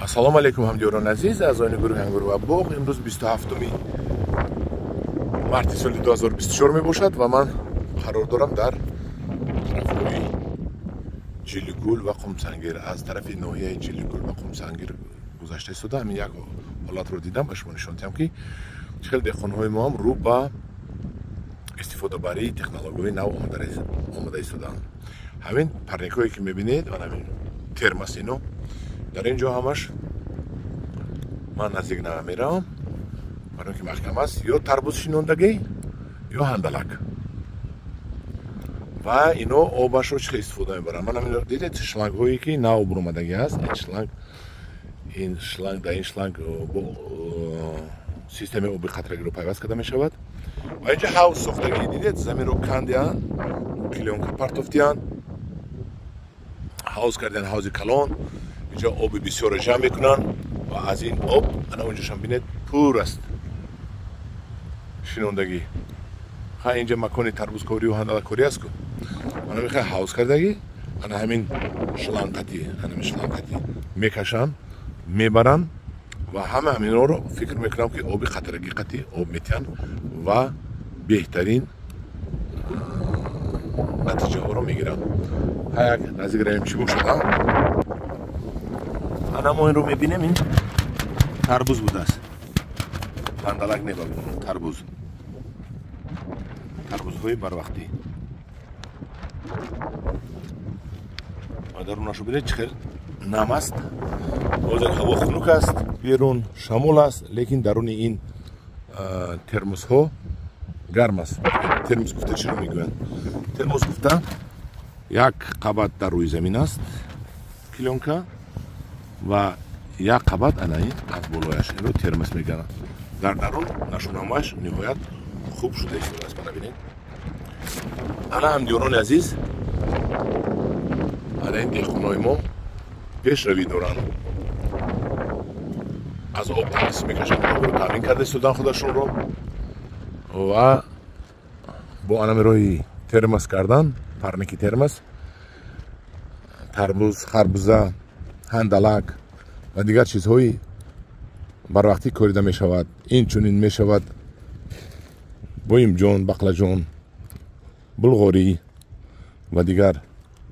Ассалому алайкум, ҳамдиёрони азиз, аъзоёни гурӯҳи Ангур ва боғ. Имрӯз 27 марти соли 2024 мебошад ва ман қарор дорам дар тарафҳои Ҷилигул ва Қумсангир. Аз тарафи ноҳияи Ҷилигул ва Қумсангир гузашта истода ҳамин як ҳолатро дидам, ба шумо нишон диҳам, ки чӣ хел деҳқонҳои мо ҳам рӯ ба истифодабарии технологияҳои нав омада истодаанд. Ҳамин парникҳое ки мебинед, ва ҳамин термос, ино дар ин ҷо ҳамаш ман наздик намеравам, барои ки маҳкам аст. Ё тарбуз шинондагӣ, ё ҳандалак, ва ино обашро чӣ хел истифода мебаранд. Ман ҳамин дидед, шлангҳое ки нав буромадагӣ аст. Ин шланг, ин шланг, дар ин шланг бо системаи оби қатрагиро пайваст карда мешавад. Ва инҷа ҳавз сохтагӣ, дидед, заминро кандианд, плёнка партофтиянд, ҳавз кардианд, ҳавзи калон. Инҷо оби бисёрро ҷамъ мекунанд ва аз ин об ана унҷошам бинед, пур аст шинондагӣ. Ха, инҷа макони тарбузкорию ҳандалакорӣ аст ку. Ана мехоҳ ҳавз кардагӣ, ана ҳамин шлангқати, ана ҳамин шлангқати мекашанд, мебаранд ва ҳама ҳаминҳоро фикр мекунам, ки оби қатрагӣ қати об метиҳанд ва беҳтарин натиҷаҳоро мегиранд. Ҳа, як наздик равем, чӣ бошад. Ана мо инро мебинем, ин тарбуз будааст, ҳандалак не, тарбуз, тарбузҳои барвақтӣ. Ва дарунашо бинед, чӣ хел нам аст. Ҳозир ҳаво хунук аст, берун шамол аст, лекин даруни ин термосҳо гарм аст. Термос гуфта чиро мегӯянд? Термос гуфта як қабат дар рӯи замин аст плёнка ва як қабат ана ин аз болояш, инро термос мегӯянд. Дар дарун нашунамаш ниҳоят хуб шуда истодааст. Мана бинед, ана ҳамдиёрони азиз, ана ин деҳқонои мо пешравӣ доранд, аз об танқисӣ мекашанд, обро таъмин карда истодан худашонро ва бо анами роҳи термос кардан, парники термос, тарбуз, харбуза, ҳандалак ва дигар чизҳои барвақтӣ корида мешавад. Инчунин мешавад боимҷон, бақлаҷон, булғорӣ ва дигар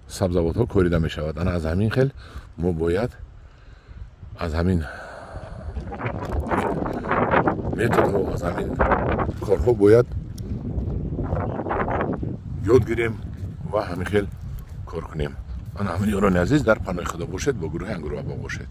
сабзавотҳо корида мешавад. Ана аз ҳамин хел мо бояд аз ҳамин методҳо, аз ҳамин корҳо бояд ёд гирем ва ҳамин хел кор кунем. Ана ҳамин, ёрони азиз, дар паноҳи Худо бошед, бо гурӯҳи Ангур ва боғ бошед.